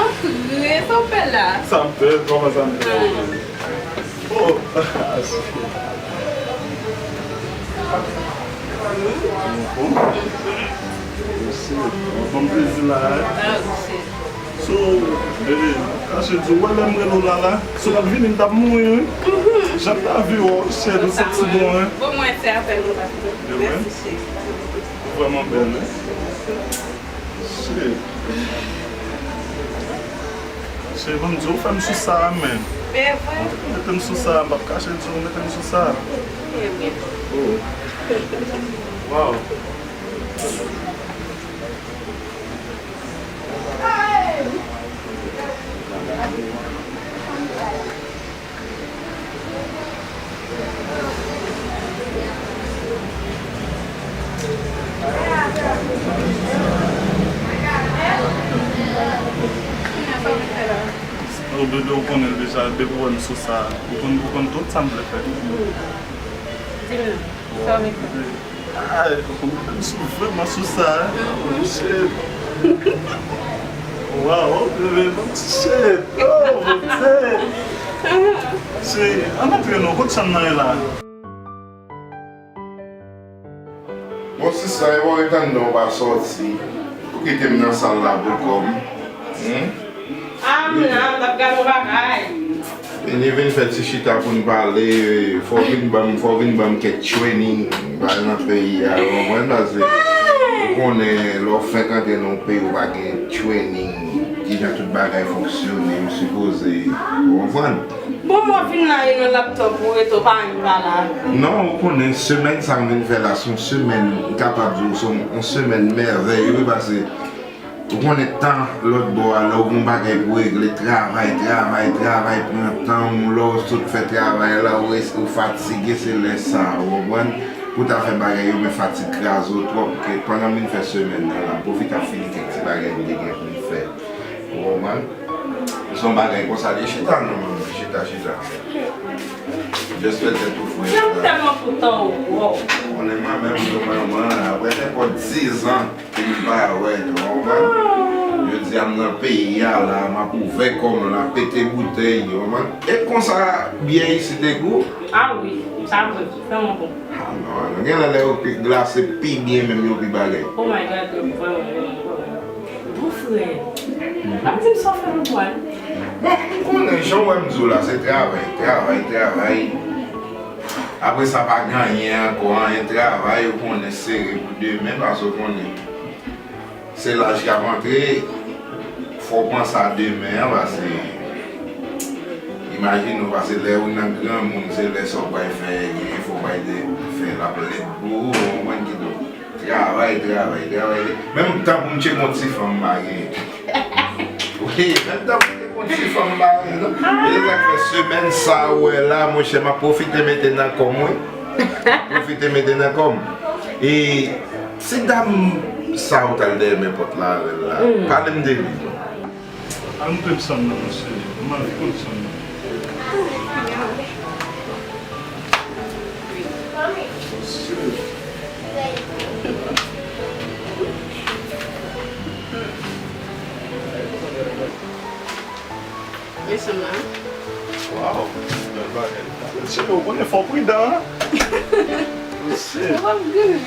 Antre, sa w fè la? Sa m fè, kòman sa m fè? Ah. Oh, mèsi. Bon plezi la, eh. Ah, mèsi. So, bebe, kache di w, wè lè m rele w la la, si w pa t vini, m t ap mouri, wi. Mhm. Jan m ta viv w, cheri, ou santi bon, hein? Bon, mwen fè apèl ou la. Mèsi, cheri. Ou vrèman bèl, wi. Cheri. Cheri, ban m di w, ou fè m sou sa a, men. E vre? Ou mete m sou sa a, m p ap kache di w, ou mete m sou sa a. E vre. Oh. Wow. Bebe, ou konnen deja, depi w wè m sou sa, ou konn, ou konn tout sa m vle fè. Di m non, sa w vle fè? Ay, ou konn m sou, vrèman sou sa, hein? Oh, shit. Wow, bebe, shit. Oh, Bondye. Shit, ann antre non, kot chanm nan ye la? Bon, sista, e bò ret anndan w pa sòti. Ou kite m nan sal la pou kò m. Hmm? Ah, m la, m t ap gade yon bagay. Vini, vin fè ti chita pou n pale. Fò w vin ban m, fò w vin ban m kèk training. Bay nan peyi a, ou konprann, paske ou konnen lè w fenk antre nan yon peyi, ou pa gen training, kijan tout bagay fonksyone, ou sipoze, ou konprann? Bon, mwen vin la, e nan laptop ou rete, ou pa menm pa la. Non, ou konnen, semèn sa m vin fè la, se yon semèn, m kapab di w, se yon, yon semèn mèvèye, wi, paske ou konnen tan lòt bò a, lè w gen yon bagay pou regle, travay, travay, travay, pran tan w, lè w sot fè travay la, ou res-, ou fatige, se lè sa, ou konprann? Pou w ta fè bagay yo, men fatig kraze w twòp, ke pandan m vin fè semèn nan la, m pwofite ap fini kèk ti bagay m te gen pou m fè. Ou konprann? Se yon bagay konsa li ye, chita non, manmi, chita, chita. Just fè tèt ou fre. Janm tèlman kontan w, wow. Konnen mwen menm, m yon manman, apre nenpòt diz an, m pa wè, ou konprann? Jodi a, m nan peyi a la, m ap ouvè kò m la, pete boutèy, ou konprann? E konsa, byè isit te gou? Ah wi, sa vre, vrèman bon. Ah non, non, gen lè lè yo pi glase, pi byen menm yo pi bagay. Oh my God, vrèman, vrèman, vrèman. Bon frè, pa di m sa w fè nan bwa l. Bon, m konnen, jan w wè m di w la, se travay, travay, travay. Apre sa, pa gen anyen ankò, anyen travay, ou konnen sere pou demen, paske ou konnen. Se laj k ap antre, fò w panse a demen an, paske, imajine w, paske lè ou nan granmoun, se lè sa w pral fè, gen fò w pral de, fè l ap lèd pou ou, ou konprann, kidonk, travay, travay, travay. Menm tan pou m tcheke yon ti fanm m pa genyen. Wi, menm tan pou m tcheke yon ti fanm m pa genyen, non. E sa k fè semèn sa ou wè la, monchè, m ap pwofite mete nan kò m, wi. Pwofite mete nan kò m. E ti dam sa ou t al dèyè men pòt la avè l la, pale m de li non. Al montre m chanm nan, monchè. M anvi konn chanm nan. Men chanm nan. Waw, bèl bagay. Mesye, ou konnen fò w pridan, hein? Mesye. Sa va m gri.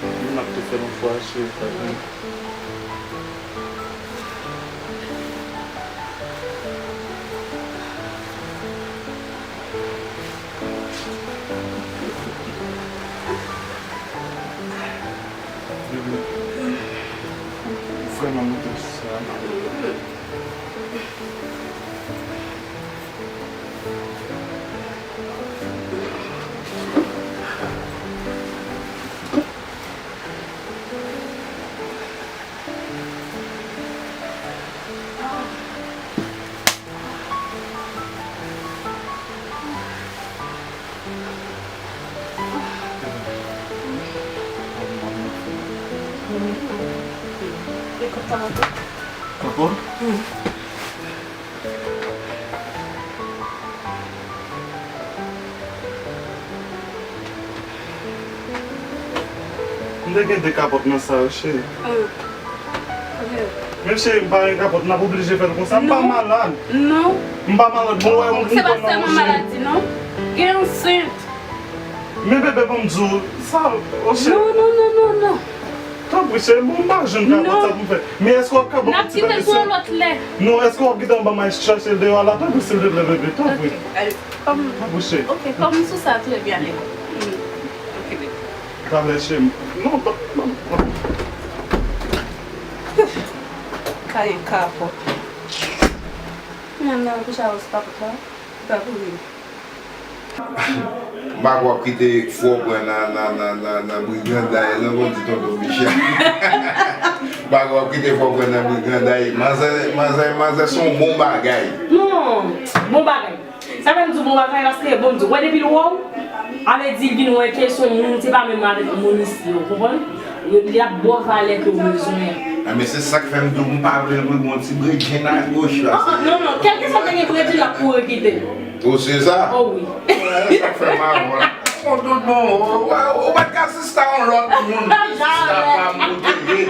Moun ap tou fè yon fwa, cheri, pa gen. Vrèman, mwen te sa. Ankò? M te gen de kapòt nan sa yo, cheri. Ah. Ok. Men cheri, m pa gen kapòt, n ap oblije fè l konsa. M pa malad. Non. M pa malad, bon, wè, m konprann nan, cheri. Se pa sèlman maladi, non. Gen ansent. Men bebe, ban m di w, sa, o cheri. Non, non, non, non, non. Tanpri, cheri, bon, m pa jwenn kapòt, sa pou m fè. Men èske w ap kapab yon ti pèmisyon? N ap kite l pou yon lòt lè. Non, èske w ap kite m ban m al chèche l deyò a la? Tanpri, silvouplè, bebe, tanpri. Ok, ale. Kòm, tanpri, cheri. Ok, kòm sou sa, trè byen, ale. Hmm. Ok, bebe. Talè, cheri. Non, ban, ban, ban. Kaye kapòt. Menm nan kouche a, ou se kapòt la. Ou pa kouri. M pa kwè w ap kite fò pran nan, nan, nan, nan, nan briganday, jan w konn di tonton Michel. M pa kwè w ap kite fò pran nan briganday. Manzè, manzè, manzè se yon bon bagay. Non, bon bagay. Sa fè m di w bon bagay, paske, bon, m di w, wè, depi l wè w, sa vle di l vin wè ke se yon moun, se pa menm avèk moun isi yo, w konprann? Yo, y ap ba w valè ke w bezwen an. Ah, men se sa k fè m di w m pa vle l, wi, gon ti bredjenn agoch la. Ah, ah, non, non, kèlkeswa te gen bredjenn, l ap kouri kite l. Ou se sa? Oh, wi. Sa k fè m avè w la. Bon, tout bon, ou, ou, ou pa t ka sista yon lòt moun. Sista pa m pou te ye.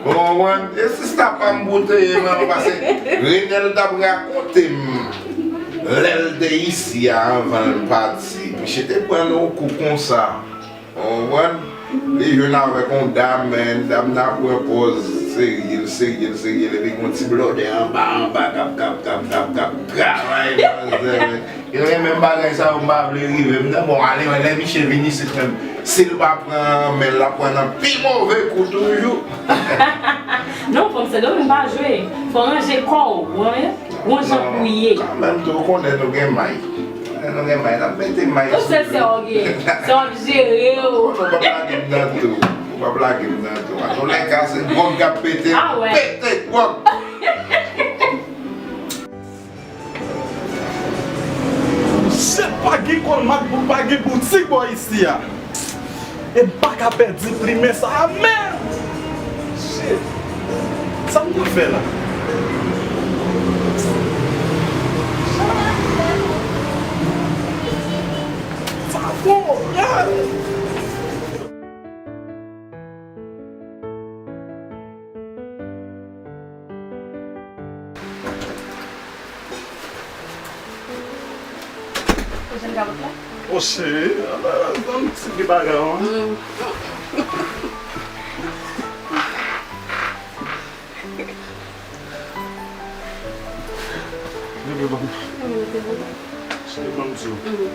Ou konprann? E sista pa m pou te ye, men, paske Renel t ap rakonte m lè l te isi a, anvan l pati. Misye te pran yon kou konsa. Ou konprann? Li jwenn avèk yon dam, men dam nan ap pran pòz serye l, serye l, serye l, epi gon ti blòdè anba, anba, k ap, k ap, k ap, k ap, k ap travay, manzè, men. Li renmen bagay sa yo, m pa vle rive. M di, bon, ale wè, lè misye vin isit menm, si l pa pran men l, l ap pran nan pi move kou toujou. Non, fanm Sendomeng pa jwe. Fò ranje kò w, w konprann? Gon jan pou ye. Kanmenm tou, ou konnen nou gen may. Konnen nou gen may, n ap mete may sou yo. Tout sèl sè w gen. Sè w ap jere w. Ou p ap lage m nan tou. Ou p ap lage m nan tou. Antoulèka, se gwòg k ap pete, pete gwòg. Shit, pa gen kòlmat, pa gen boutik bò isi a. E m pa ka pèdi plimen sa a menm. Shit. Sa m pral fè la? Sa fò, yeah. Ou jwenn kapòt la? O cheri, ala, ban m ti bagay an. Mm. Bebe, ban m. Cheri, ban m di w. Mm.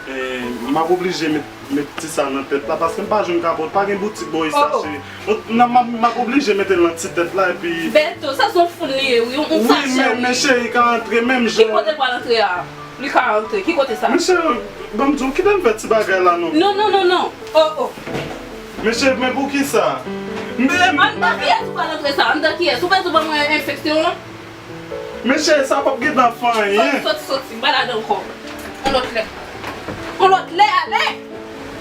Eh, m ap oblije met, met ti sa nan tèt la, paske m pa jwenn kapòt, pa gen boutik bò isi a, cheri. Bon, nan, m ap, m ap oblije mete l nan ti tèt la, epi Bèto, sa se yon foul li ye, wi, yon, yon sachè, wi. Men, men cheri ka antre menm jan. Ki kote l pral antre a? Li ka antre. Ki kote sa? Men cheri, ban m di w, kite m fè ti bagay la, non. Non, non, non, non. Oh, oh. Men cheri, men poukisa? Men, anndan kiyès ou pral antre sa? Anndan kiyès? Ou bezwen ban mwen enfeksyon an? Men cheri, sa p ap gentan fè anyen. Soti, soti, soti. M pa ladan ankò. On lòt lè. On lòt lè, ale!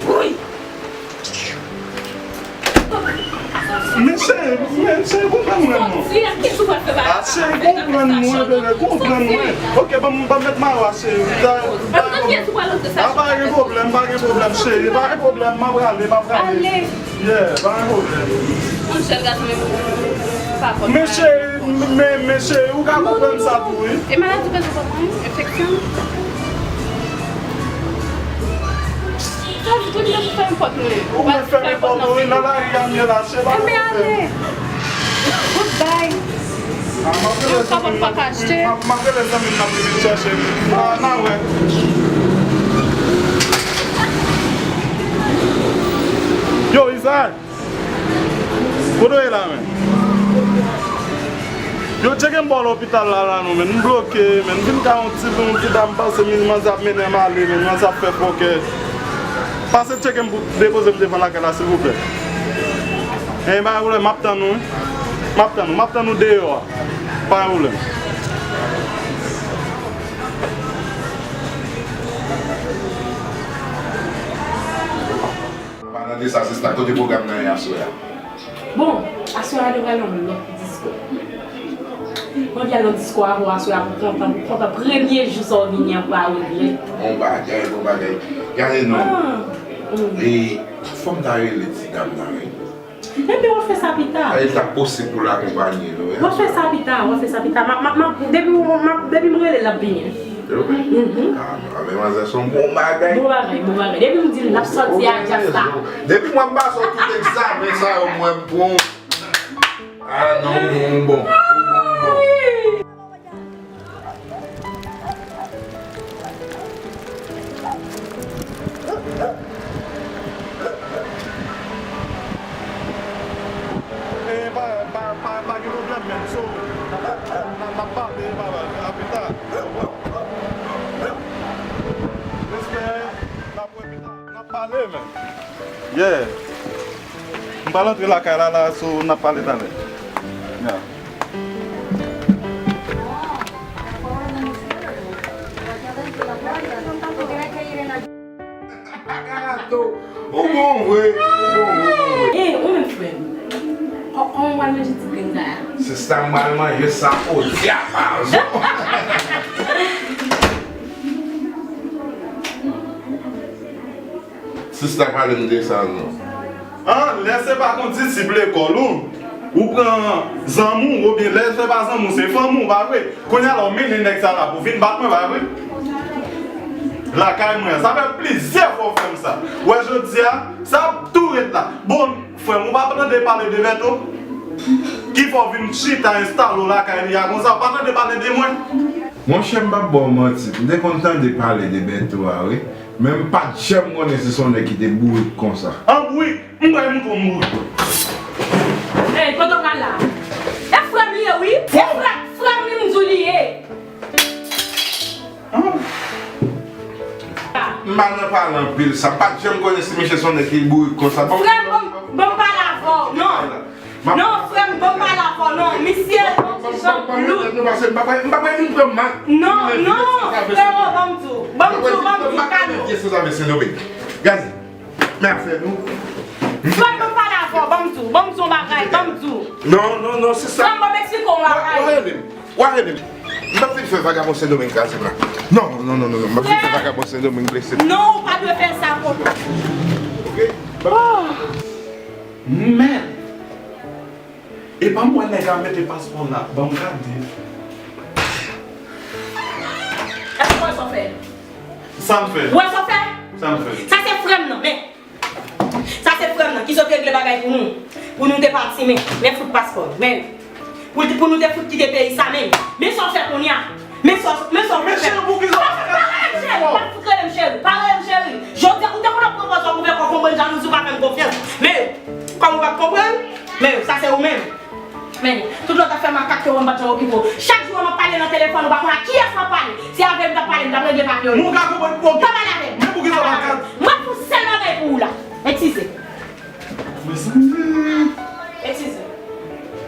Wi! Men cheri, men cheri, konprann mwen non. Soti, kiyès ou pral fè bagay sa? A cheri, konprann mwen, bebe, konprann mwen. Ok, ban m, ban m met mayo a, cheri. Anndan kiyès ou pral antre sa? A, pa gen pwoblèm, pa gen pwoblèm, cheri. Pa gen pwoblèm, m ap rale, m ap rale. Ale! Yeah, pa gen pwoblèm. Yon jèn gason, men pa konn. Men cheri, men, men cheri, ou ka konprann sa tou, wi. E maladi ou bezwen konprann, enfeksyon. Sa vle di ou fèmen pòt mwen. Ou mèt fèmen pòt ou, wi, nan lari a m ye la, cheri, pa gen pwoblèm. Enben ale. Goodbye. Yon kapòt pa ka achte. M ap, m ap rele zanmi m nan pou vin chèche m. A, n a wè. Yo, Isaac! Kote w ye la, menn? Yo, tcheke m bò lopital la, la, non, menn. M bloke, menn. M vin ka yon ti, yon ti dam pase, menn, manzè ap mennen m ale, menn. Manzè ap fè fòkè. Pase tcheke m pou depoze m devan lakay la, silvouplè. Enben, pa gen pwoblèm, m ap tann ou, wi. M ap tann ou, m ap tann ou deyò a. Pa gen pwoblèm. An palan de sa, sista, kote pwogram nan ye aswè a? Bon, aswè a nou pral yon lòt disko. Mwen pral yon disko avè w aswè a pou kontan, pou kontan premye jou sa w vini an, pou pa regrèt. Bon bagay, bon bagay. Gade non. Ah, mm. E fò m ta rele ti dam nan, wi. Enben, w ap fè sa pita. A, e ta posib pou l akonpanye nou, wi. W ap fè sa pita, w ap fè sa pita. M ap, m ap, m ap, depi w, m ap, depi m rele l, l ap vini. Wi. Mhm. A, men manzè se yon bon bagay. Bon bagay, bon bagay. Depi m di l, l ap sòti a djaz la. Depi mwen m pase tout egzamen sa yo, mwen m pran. A, non, ou bon, ou bon, ou bon, ou bon. E, pa, pa, pa, pa gen pwoblèm, menn. So, n a, n a pale, pa, pa, a pita. Pale, men. Yeah. M pral antre lakay la, la, so n ap pale talè. Yeah. Ou bon vre, ou bon vre, ou bon vre. Eh, ou menm frè m. Kò-, kòman w pral manje ti grenn sa a? Sista, m pral manje sa o dyab, a. Sista, pale m de sa non. An, lè se pa kon disip lekòl ou, ou pran zanmi w, oubyen lè se pa zanmi w, se fanmi w, pa vre? Kounye a la, w mennen nèg sa la pou vin bat mwen, pa vre? Lakay mwen, sa fè plizyè fwa w fè m sa. Wè, jodi a, sa ap tou ret la. Bon, frè m, ou pa tande pale de Bèto? Ki fè w vin chita enstale w lakay li a konsa, ou pa tande pale de mwen? Monchè, m p ap ba w manti, m te konn tande pale de Bèto a, wi. Men m pa t janm konnen si se yon nèg ki te bourik konsa. An bourik? M kwè m twò bourik. Ey, kote w pral la? E frè m li ye, wi. E frè, frè m li m di w li ye. M pa nan pale anpil sa. M pa t janm konnen si misye se yon nèg ki bourik konsa. Frè m, ban m, ban m pale avè w. Non. Non, frè m, ban m pale avè w. Non, misye, yon ti jan loud. Non, pase, m pa kwè, m pa kwè vin pran m mal. Non, non, frero, ban m di w. Ban m di w, ban m di w, kalme w. Gade, men afè nou. Frè m, ban m pale avè w, ban m di w, ban m di w yon bagay, ban m di w. Non, non, non, se sa. Frè m, ban m eksplike w yon bagay. W a rele m, w a rele m. M p ap vin fè vagabon Sendomeng kraze m la. Non, non, non, non, non, m p ap vin fè vagabon Sendomeng blese m. Non, ou pa dwe fè sa, frè. Ok? Men, epa m wè nèg la mete paspò l la, ban m gade. Èske w wè sa w fè? Sa m fè? Ou wè sa w fè? Sa m fè? Sa se frè m nan, men. Sa se frè m nan ki sot regle bagay pou nou. Pou nou te pati, men, men fout paspò l, men. Pou, pou nou te fout kite peyi sa menm. Men sa w fè kounye a. Men sa, men sa w fè. Mesye, poukisa w pa rele m cheri? Pa fout rele m cheri. Pa rele m cheri. Jodi a, ou te konn ap pran pòz w ap ouvè kò w konprann jalouzi, ou pa fè m konfyans. Men, kòm ou pa t konprann, men sa se ou menm. Men, tout lòt afè makak yo, m pa t janm okipe w. Chak jou m ap pale nan telefòn, ou pa konn a kiyès m ap pale. Si avè m t ap pale, m t ap regle papye w. Mwen ka konprann, ok. Pa pale avè m. Men poukisa w pa ka. Mwen pou sèl bagay pou ou la. Eskize. Mezanmi. Eskize.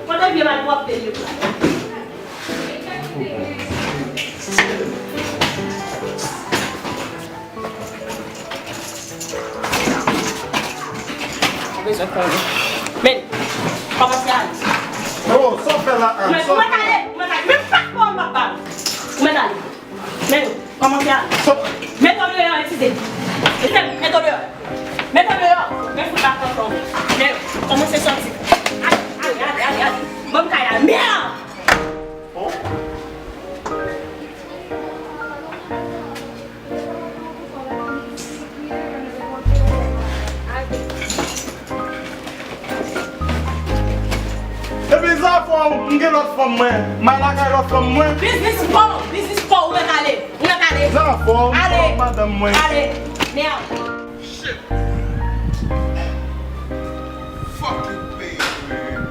Kote vye malpwòpte li ye pou la? Ou bezwen konnen. Men, kòmanse ale. Oh, sa w fè la, Ann? Ou mèt ale, ou mèt ale. Men paspò m p ap ba w. Ou mèt ale. Men, kòmanse ale. Mete w deyò, eskize. Mete w deyò. Mete w deyò. Men fout la pran kò w. Men, kòmanse sòti. Ale, ale, ale, ale, ale. Ban m kay la. Mèd! Epi zafè w, m gen lòt fanm mwen. M al lakay lòt fanm mwen. Biznis pa w, biznis pa w, ou mèt ale. Ou mèt ale. Zafè w, m gen lòt madanm mwen. Ale. Mèd. Shit. Fucking peyi, man.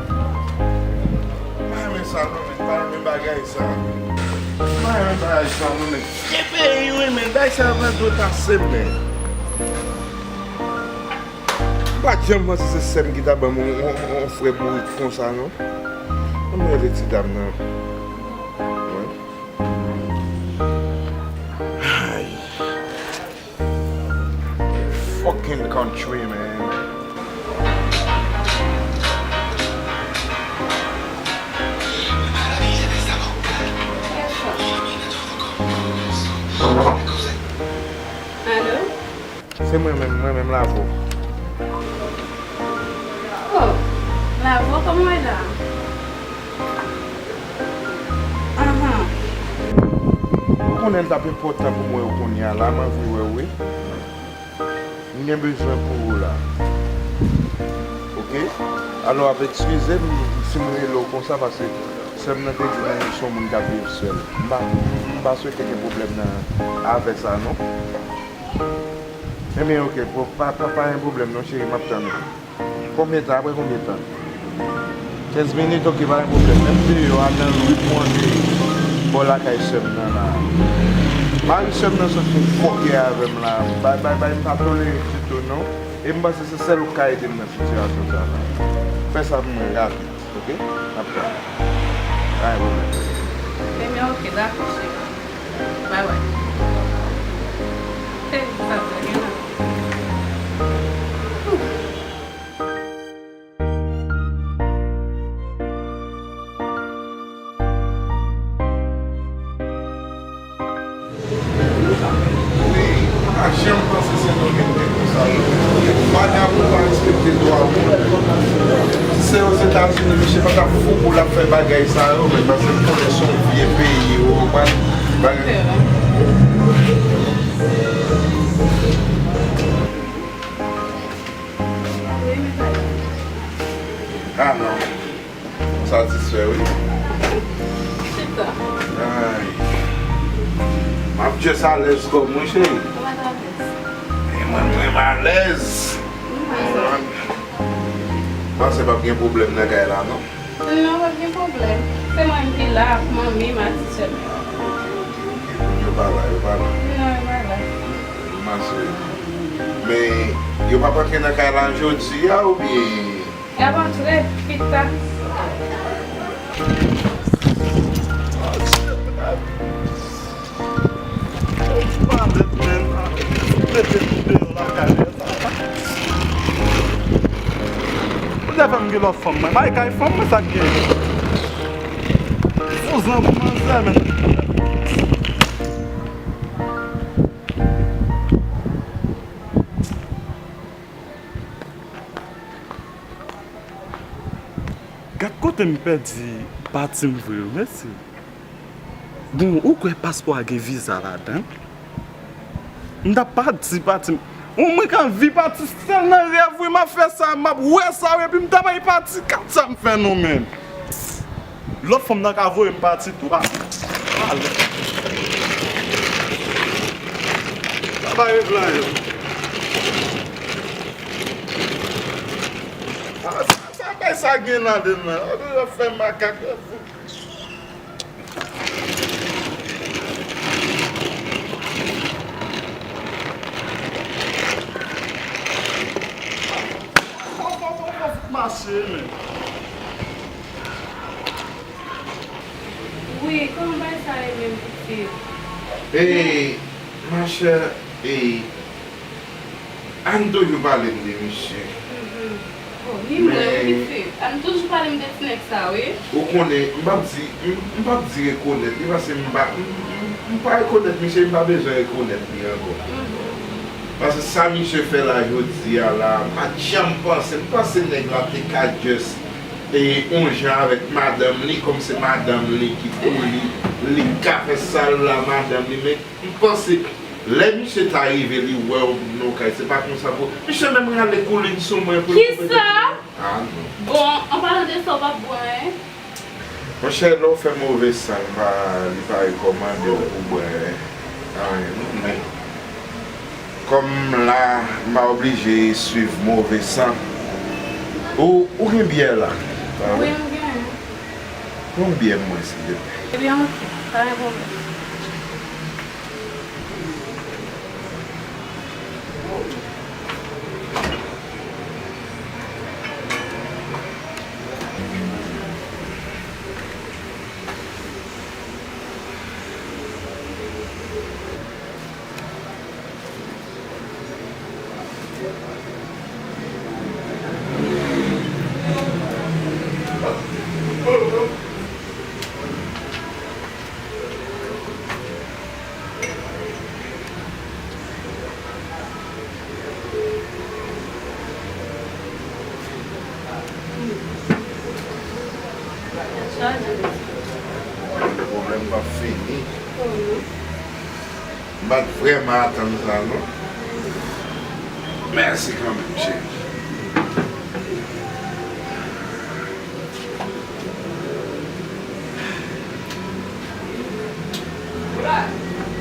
M pa renmen sa non, men. M pa renmen bagay sa. M pa renmen bagay sa non, men. Ke peyi, wi, men. Bagay sa pa dwe pase, men. M pa t janm panse se sè m ki ta ban m yon, yon, yon frè bourik konsa, non. Ann rele ti dam nan. Ay. Fucking country, man. Alo? Se mwen menm, mwen menm, Lavo. Oh, Lavo, kòman w ye la? Ahan. Ou konnen l t ap enpòtan pou mwen kounye a la, m anvi wè w wi. M gen bezwen pou ou la. Oke? Alò, ap eskize m si m rele w konsa, paske sè m nan te di m se yon moun k ap viv sèl. M pa, m pa swete gen pwoblèm nan avè sa, non. Enben, oke, pa, pa, pa gen pwoblèm non, cheri, m ap tann ou. Konbyen tan? Apre konbyen tan? Kenz minit, oke, pa gen pwoblèm. Menm deyò a, nan ri pou antre bò lakay sè m nan la. Mari sè m nan sot vin fòkè avè m la. Bay, bay, bay, m pa tolere ditou, non. E m panse se sèl ou k ka ede m nan sitiyasyon sa la. Fè sa pou mwen rapid, oke? N ap pale. Pa gen pwoblèm. Ebyen, oke, dakò, cheri. Bay, bay. Hey, sa fè gen la. Wi, m pa janm panse Sendomeng te konsa. Vagabon pa respekte dwa moun. Si se Ozetazini, misye pa t ap fou pou l ap fè bagay sa yo, men paske m konnen se yon vye peyi, ou konprann? Bagay. Ah non. M satisfè, wi. Chita. Ay. M ap just alèz kò m, wi, cheri. Ou pa t alèz. E mwen, mwen m alèz. Mwen panse p ap gen pwoblèm nan kay la, non? Non, p ap gen pwoblèm. Se mwen menm ki la ak manmi m ak ti sè m. Ok, ok, ok. Yo pa la, yo pa la. Non, yo pa la. M asire. Men, yo p ap antre nan kay la jodi a, oubyen? Y ap antre pita. Ou te fè m gen lòt fanm, mwen. Bay kay fanm, mwen, sa k gen. Vouzan pou manzè, men. Gad kote m pèdi pati m vre wi, mesye. Bon, ou kwè paspò a gen viza ladan? M t ap pati, pati m. Bon, mwen ka anvi pati sèl nan rèv, wi, m ap fè sa, m ap wè sa, wi, epi m ta bay pati, gad sa m fè nou menm. Lòt fanm nan ka voye m pati tou, pa, pa ale. Sa pa rev la yo. Ah, sa, sa bay sa gen nan de nan. Yo toujou ap fè makak yo. Fò, fò, fò, fò, fò mache, men. Wi, kòman bagay sa ye menm, pitit? Ey, machè, ey, Ann toujou pale m de misye. Mhm. Oh, ni mwen, wi, pitit. Ann toujou pale m de ti nèg sa, wi. Ou konnen, m p ap di, m, m p ap di rekonèt li, paske m pa, m, m, m pa rekonèt misye, m pa bezwen rekonèt li ankò. Mhm. Paske sa misye fè la jodi a la, m pa t janm panse, m panse nèg la te ka just e yon jan avèk madanm li, kòm se madanm li ki pou li, li ka fè sa l vle a madanm li, men m panse lè misye ta rive, li wè w nan kay, se pa konsa pou misye menm rale koulin sou mwen pou l koupe. Kisa? Ah, non. Bon, an palan de sa, w p ap bwè anyen? Monchè, lè w fè move san, li pa, li pa rekòmande w pou bwè anyen, non, men kòm m la, m pa oblije swiv move san. Ou, ou gen byè la? Wi, m gen. Yon byè mwen, silvouplè. Ebyen, oke. Pa gen pwoblèm. Chaje, mesye. Pwoblèm p ap fini. Oh, non. M pa t vrèman atann sa, non. Mèsi kanmenm, cheri.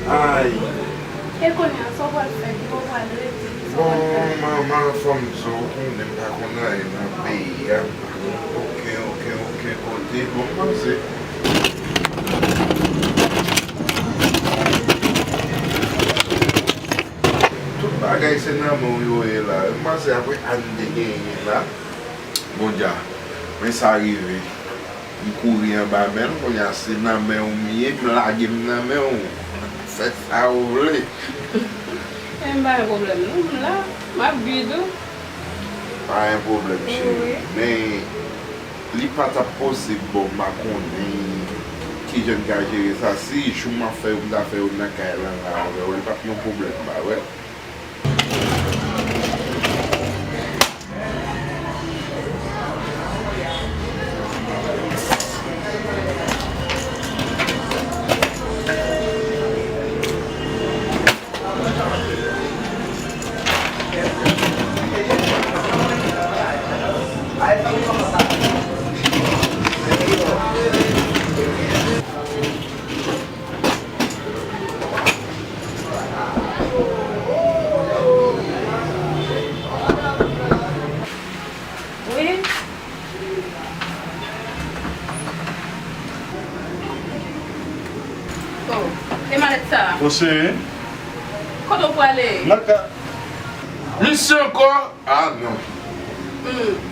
Ay. E kounye a, sa w pral fè? Ki bò w pral rete? Ki sa w pral fè? Bon, manman, fò m di w, ou konnen m pa konn anyen nan peyi a. Oke, oke, oke, kote, bon, m panse. Bagay se nan men w yo ye la. M panse apre Ann te genyen la. Bon dja, men sa rive. M kouri anba men l, kounye a se nan men w m ye, m lage m nan men w. Fè sa w vle. Men m pa gen pwoblèm non, m la, m ap viv tou. Pa gen pwoblèm, cheri. Wi. Men li pa t ap posib, bon, m pa konnen kijan n ka jere sa. Si jou m ap fè yo, m ta fè yo nan kay lan la avè w, li p ap yon pwoblèm, pa vre? Wi. Oh, e malèt sa? Bon, cheri. Kote w prale? Nan ka. Misye ankò? Ah non. Hmm.